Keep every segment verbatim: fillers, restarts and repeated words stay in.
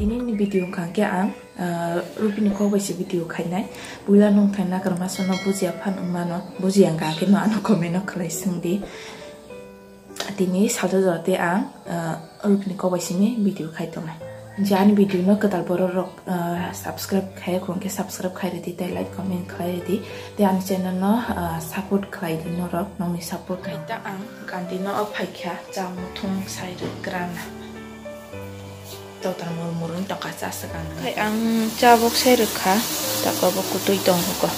Tini ni video wngkha khe ang, ah, Rupini kok bai se video khainai. Puila nung thaina kwrwngma sono bujiya phan wngmano, bujiya wngkha khe no ano comment o khlai swngdi. Tini salsa jora tei ang, ah, Rupini kok bai simi video khai tongnai. Je ani video no kwtal borok rok, ah, subscribe khai khwrwng khe subscribe khai rwdi tei like comment khlai rwdi tei ani channel no, ah, support khlai di norok nongni support khai. Ta ang kanti no o phaikha cha muthung sai rwkrana. Total murmur wng tongkha cha swkang nang. Khai ang cha bok sai rwkha, tako bo kutui tong huko.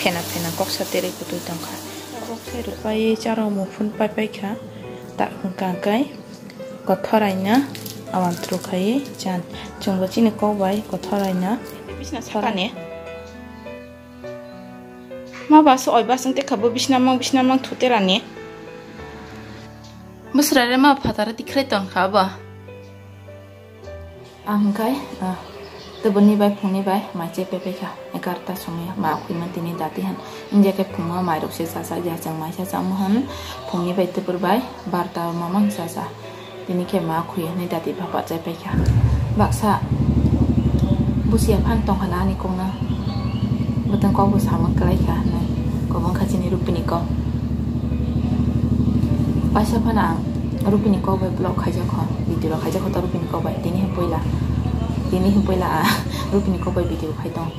Phena phena kok sa terei kutui tongkha. Cha bok sai rwpai cha rok muphun pai paikha. Tak hwnkha kai kothor aina awantru khai chan. Chwngbo chini kok bai kothor aina. Bisna sakani. Ma ba so oi ba sung te kha bo bisna mang bisna mang thuterani. Bwswra re ma phataro tikhlai tongkha ba. Ang hwnkhe, ah, tubuni bai phungni bai mai chai pai paikha egarota somoi ma khwi mantini dati han. Wngya khe phungo mairok se chajak ya chwng maisa chamo han phungni bai tubur bai barota o mamang chacha. Tini khe ma khwi hwnwi dati pha pachai paikha. Baksa busia phan tongkha na ani kokno. Bwtwng kokbo samung kwlaikha hwnwi kobong kha chini Rupini kok. Paisa phano ang Rupini kok bai vlog khaijak kho, video rok khaijak kho ta Rupini kok bai. Tini hwn puila, tini hwn puila ang Rupini kok bai video khai tong.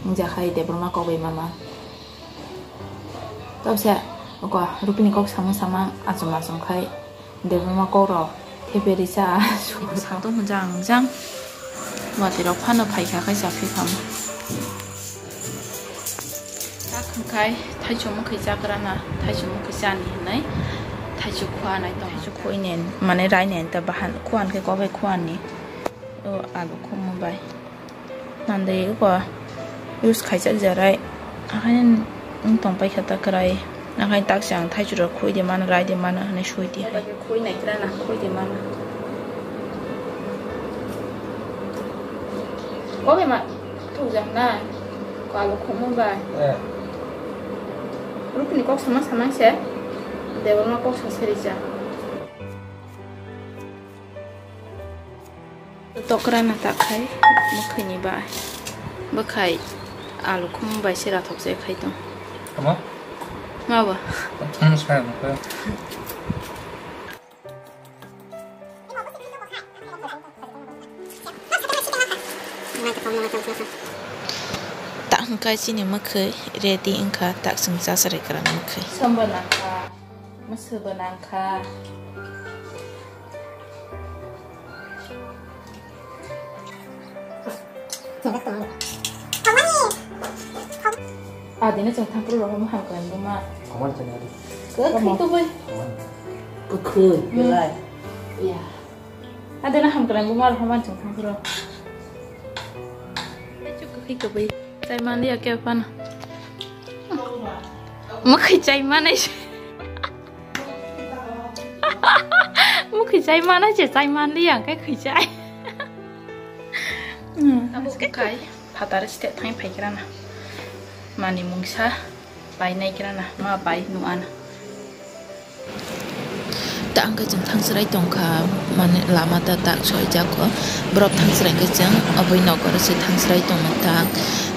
Wngya khai Debbarma kok bai mama. Tabse oko Rupini kok samung samung achom achom khai. Debbarma kok rok thepe risa. Satung jang jang. Watwi rok phano phaikha khe chaphi kha. Tak hwnkhe thaichuk mwkhwi chakrana, thaichuk mwkhwi chani hwnwi thaichuk khua nai tong. Thaichuk khuini mane raini ta bahan khuan khe kok bai khuani. O alu khumui bai. Nandai eko use khaijak jerai, ahaini wng tong paikha ta kwrai, ahaini taksa ang thaichuk rok khui de mano, rai de mano hinui sui di hai. Khui nai kwrana, khui de mano. Obe ma thukjak na, ko alu khumui bai. Eh. Rupini kok sama sama se, Debbarma kok sa seri ja. Tokra na tak khai, mwkhwini bai. Bwkhai alu khum bai se rathok se khai tong. Ama? Ma ba? Thang sa no khe. Tak hwnkhe chini mwkhwi ready wngkha, tak chwng cha chwrai kwrwng mwkhwi. Sombo nangkha, mwswbo nangkha. Adina chwng thampru rohorma hamkrai buma. Kwkhwi tubui. Kwkhwi, belai. Ya. Adina hamkrai buma rohorma chwng thampru. Kwkhwi tubui. Chai manliya khe phano. Mwkhwi chai manai se. Mwkhwi chai manai se, chai manliya hwnkhe khwi chai. Abo kai phatar site thang phai krana. Mani mungsa pai nai krana, ma pai nuana. Ta hwnkhe chwng thangchwrai tongkha, mane lama ta tak soijak kho. Borok thangchwrai hwnkhe chwng oboi nokaro se thangchwrai tongma tak.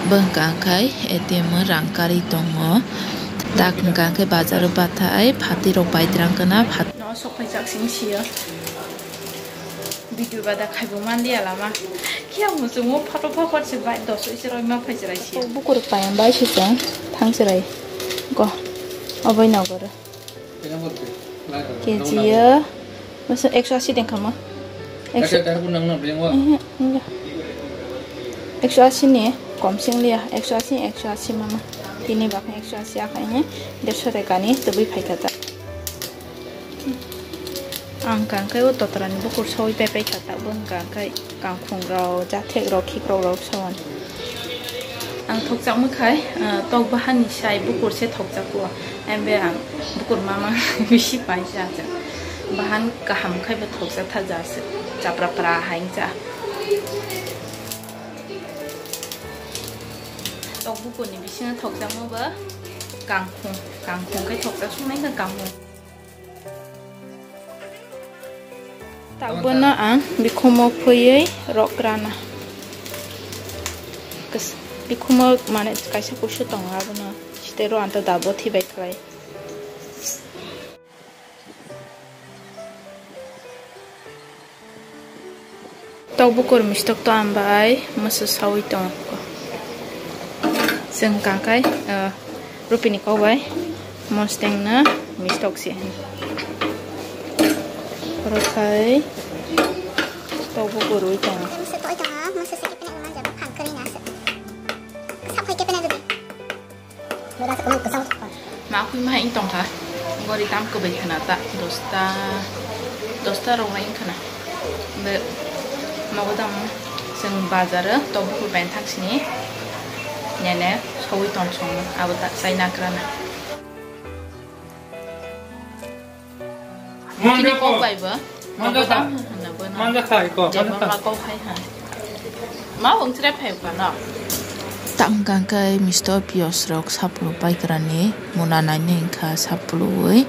Bo hwnkha khai A T M o rang karwi tongo. Tak hwnkha khe bazar o bathai phatwi rok bai twrang kana phat- No sok phaijak simi sio. Video bada khaibo manliya lama. Khe ang muchungo photo photo se bai dos oi se roi ma phai chwrai sio. Bukur payam bai se chwng thangchwrai go oboi nokaro. K G o masa ekso asi teng kama. Ekso, ehe, enggak. Ekso asi ni kom sing liya, ekso asi, ekso asi mama. Tini bakha ekso asi akhai he, derso teka ni tebui phai kha ta. Ang kang kai o totra ni bukur soi pai pai kha ta, bung kang kai. Kangkhung rok, jathek rok, khikrok rok son. Ang thokjakma khai, ah, tok bahan ni sai bukur se thokjago. Embe ang bukur mama bisi pai ja ja. Bahan kaham khai bo thokjak tha ja se. Chapra pra hai ja. Tok bukur ni bisingo thokjakma bo kangkhung, kangkhung khai thokjak sungnai kha kangkhung. Tabukbo no ang bikhumo phuywi rok rana. Kas-, bikhumo mane kaisa kusu tongo, abono sitero anto dabo thibai khlai. Tok bukur mistok to ang bai musu sawi tongo. Chwng kangkai, ah, Rupini kok bai mosteng no mistok se hwn. Oro khai tok bukur rwi tongo. Ma khui ma wng tongkha, gori tam kwbwi khwna ta, dosta, dosta rok wng khwna. Be, mogodam chwng bazar o tok bukur bai thang sini, nene sawi tong song abo ta chai nakrana. Chini kok bai bo. Manjakha. Manjakha, iko, manjakha. Debbarma kok hai ha. Ma wng chre phai ka no. Tang kang kai misto pios rok saplo pai krani muna nai nai wngkha saplo wi.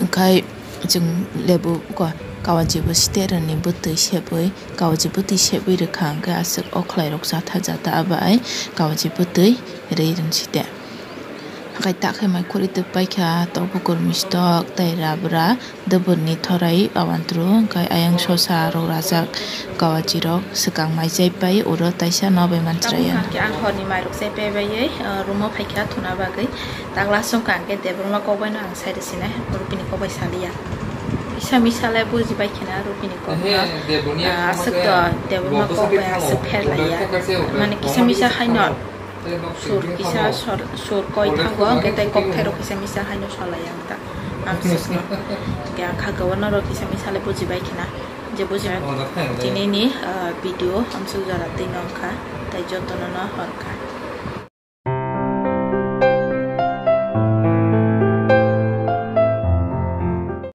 Wngkhai chwng lebu ko kawaji bo siterani bwtwi sebwi, kawaji bwtwi sebwi rwkha hwnkhe aswk o khwlai rok jatha jatha abai kawaji bwtwi rwi rwng site. Hakai takhai mai khuri twi paikha tok bukur mistok tei rabra dubur ni thorai awantru hwnkhe ayang sosa rok rajak kawachi rok swkang mai chai pai uro taisa no bai manchrai ya. Tabuk hwnkhe ang hor ni mai rok chai pai bai, ah, room o phaikha thuna bagwi. Takla songkha hwnkhe Debbarma kok bai no ang sai rwsinai, Rupini kok bai saliya. Kisa misa le buji bai khina Rupini kok no. Ah, aswk to Debbarma kok bai aswk pher laiya. Mane kisa misa hai no. Sur kisa sor-, sur koi thango, hwnkhe tei kok thairok kisa misa haino solai ang ta. Ang sisno. Hwnkhe ang kha governor rok kisa misa le buji bai khina. Je buji bai. Tini ni, ah, video amsuk jora twi no wngkha. Tei jotono no hor kha.